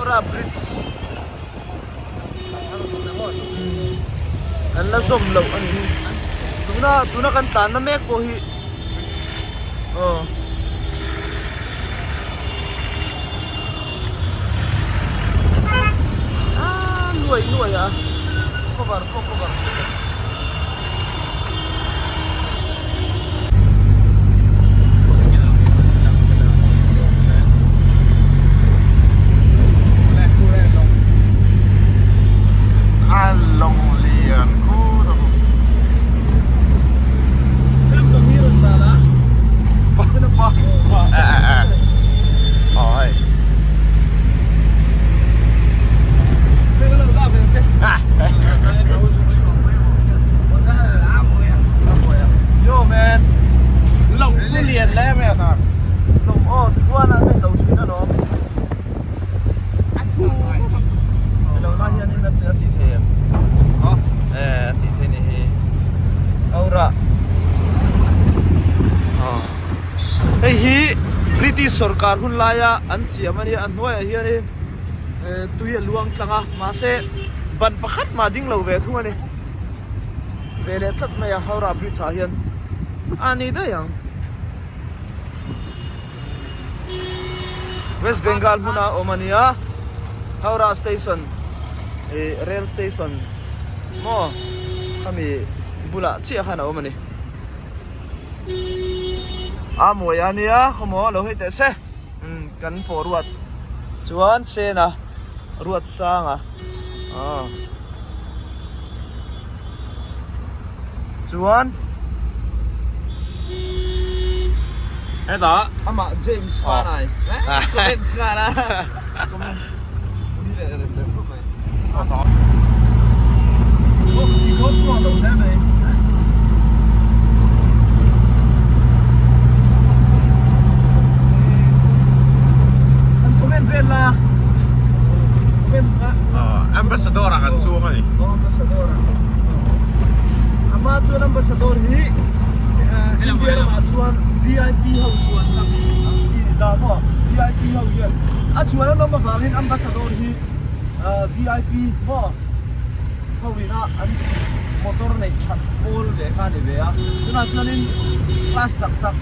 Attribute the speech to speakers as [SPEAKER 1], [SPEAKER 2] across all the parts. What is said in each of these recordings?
[SPEAKER 1] Howrah bridge an la zawm loh a ni hi tuna tuna kan tlanna mek pawh hi aw aaa nuai nuai a cover pawh cover
[SPEAKER 2] A lawng lian khur a bawk.
[SPEAKER 1] Yo man
[SPEAKER 2] Lawng chu lian hle mai a sir.
[SPEAKER 1] Lawng aw tichuan a hei lo thin alawm. Hei lo lai hianin a tih thei em? Eh a tih thei ni hi. Aura. Hei hi British sorkar hun laia an siam a nia a hnuaiah hianin tui a luang tlang a mahse ban pakhat mah ding lo ve thung a ni. Ve leh tlat mai a Howrah bridge ah hian a ni daih ang. West Bengal hmuna awm a nia Howrah station ih rail station maw khami bulah chiah khan a awm a ni. A mawi a nia khawmaw lo hei teh se umm kan fawh ruat chuan sena ruat sanga aw chuan
[SPEAKER 2] hetah
[SPEAKER 1] amah James Fanai comments nghal a comment ni leh rem rem khawp mai i khawp pawh lo hle mai. An comment vel la. Comment la.
[SPEAKER 2] Ambassador ah kan chuang a ni.
[SPEAKER 1] Ambassador ah. Ama chuan ambassador hi India ramah chuan VIP ho chuan ang chi ni ta maw. VIP ho hian a chuan an awm avangin ambassador hi VIP maw ho ina an motor neih that pawl ve kha a ni ve a. Tunah chuanin class tak tak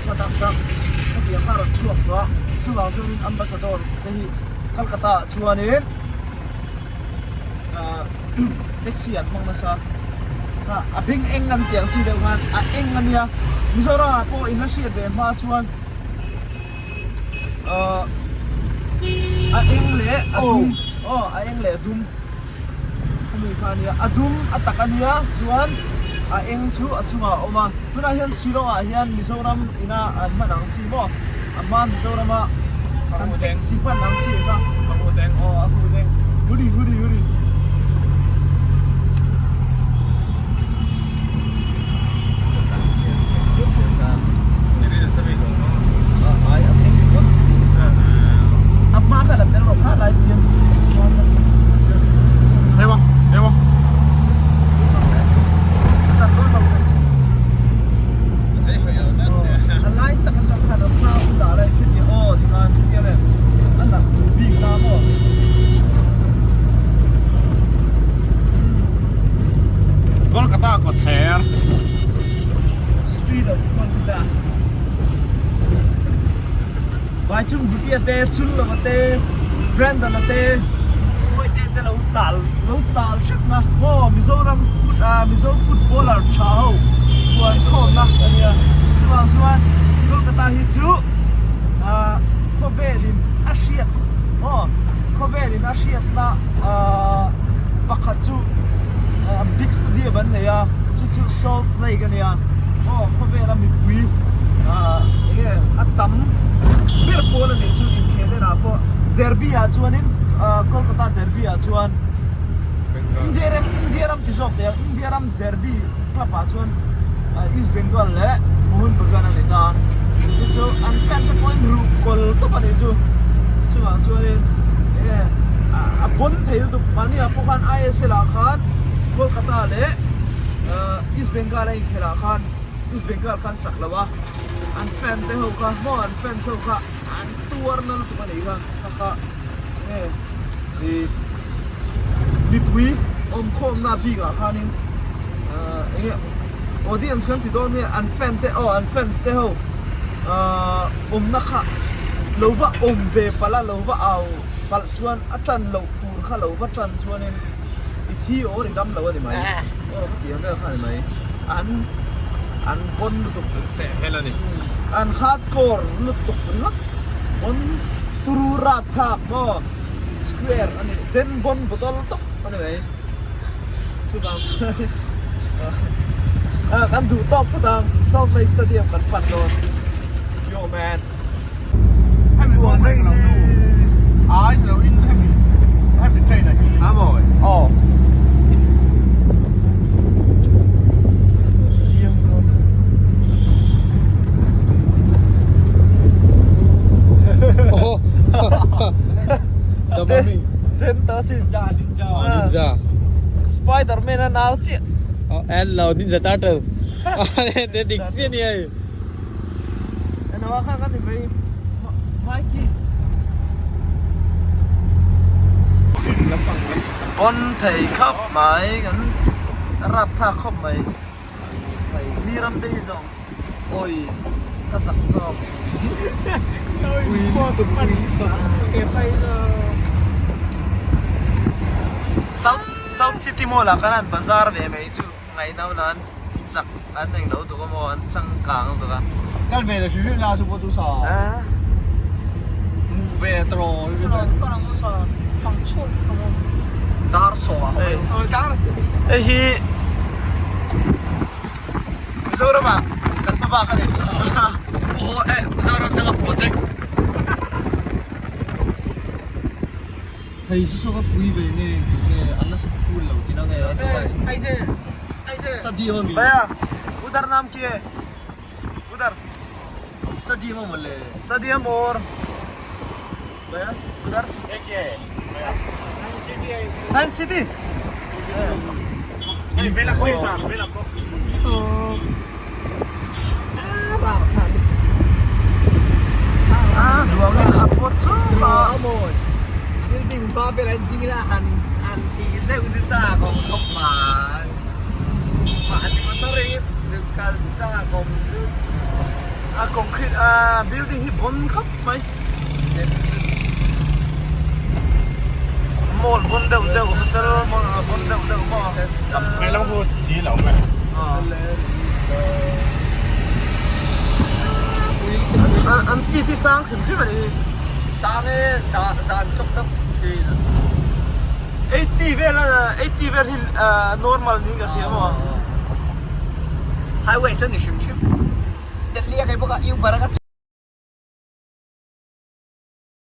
[SPEAKER 1] tha tak tak hetiang kha a rawn chhuak tawh a, chuvang chuanin ambassador te hi Kolkata ah chuanin ahh taxi an hmang nasa a, a beng eng an tih ang chi deuh khan a eng a nia Mizoram ah pawh in la hriat ve hma chuan ahh a eng leh a dum aw a eng leh a dum. Khumi kha a nia, a dum a tak a nia chuan a eng chu a chungah a awm a, tunah hian Shillong ah hian Mizoram ina an hman ang chi maw a hma Mizoram a an taxi hman ang chi kha aw a hu deng huri huri huri. A hma kha la tel lo kha lai pian
[SPEAKER 2] Ewa ewa
[SPEAKER 1] A lai tak atang khan a hma bulah lai khi aw tikhan chutia le a nalh bik ta maw.
[SPEAKER 2] Kolkata kawtthler.
[SPEAKER 1] Street of Kolkata. Baichung Bhutia te, Chunlova te, Brandon-a te, Mawite te lo tal lo tal hrep na. Aw Mizoram foot ah Mizo footballer tha ho huan khawmna a nia. Chuvang chuan Kolkata hi chu ah khawvelin a hriat aw khawvelin a hriatna ah pakhat chu big stadium an nei a chu chu Salt Lake a nia aw khawvela mipui ah enge a tam ber pawl a nih chu inkhel enah pawh derby ah chuanin ah Kolkata derby ah chuan India ram India ram ti zawk teh ang India ram derby club ah chuan East Bengal leh Mohun Bagan a ni ta chu chu an fan te pawhin ruh kawl tawp a nih chu chuvang chuanin enge a pawn thei lutuk mahni ah pawh khan ISL ah khan Kolkata leh East Bengal a inkhelh ah khan East Bengal khan chak lo a an fan te ho kha maw an fans ho kha an tuar na lutuk a nih kha kha kha. Nge i mipui awmkhawmna bikah khanin eng nge audience kan ti dawn nge an fan te aw an fans te ho awmna kha lo va awm ve palh a lo va au palh chuan a tan loh tur kha lo va tan chuanin i thi aw i dam lo a ni mai aw khatiang vel kha a ni mai an an pawn lutuk
[SPEAKER 3] seh hel a ni
[SPEAKER 1] an hardcore lutuk ringawt pawn turu rap thlak maw square a ni den vawn bottle tawp a ni mai chuvang chuan ah kan duh tawk phawt ang Salt Lake Stadium kan pan dawn yo man
[SPEAKER 2] chuan reng lo nu ai lo in hemi hemi train a hi
[SPEAKER 1] a mawi
[SPEAKER 2] aw
[SPEAKER 1] Den ta sin
[SPEAKER 3] Ninja.
[SPEAKER 1] Spider-Man a nau chiah.
[SPEAKER 3] En lo Ninja Turtle. Te dik chiah ni hei.
[SPEAKER 1] Eno a kha kan ni mai Mikey. Pawn thei khawp mai kan rap thlak khawp mai. Mi ram te hi zawng awi ka zak zawk. South South City Mall ah khan an bazar ve mai chu ngaihno nan chak an englo tuk a maw an changkang tuk a.
[SPEAKER 2] Kal ve la hri hri la chu pawh chu sa. Mu ve tawh
[SPEAKER 1] Dar sawh a hei. Hei hi Mizoram ah kan hma bak a ni.
[SPEAKER 2] Aw eh Mizoram tanga project. Thei chu saw ka pui ve nge nge an la sak full lo tih na nge a stadium ami.
[SPEAKER 1] Bhaiya udhar naam ki hai udhar.
[SPEAKER 2] Stadium a mawle.
[SPEAKER 1] Stadium or Bhaiya udhar. Science City.
[SPEAKER 2] Hei vela pawh hi sa vela pawh.
[SPEAKER 1] Ah duang in a pawt chuk a.
[SPEAKER 2] Building ba vel an ding ila han han ti zeuh te chak a awm khawp mai. Mahni motor in zuk kal chu chak a awm zut.
[SPEAKER 1] A concrete a building hi bon khawp mai. Mall bon deuh deuh hotel bon deuh deuh maw.
[SPEAKER 2] Vei lam khu dil a awm e.
[SPEAKER 1] An speed hi sang hrim hrim a ni.
[SPEAKER 2] Sang e zan tlawk deuh thin.
[SPEAKER 1] 80 vel a 80 vel hi normal niin ka hria maw.
[SPEAKER 2] Highway chuan ni hrim hrim. Delhi a kei bawk a Uber a ka.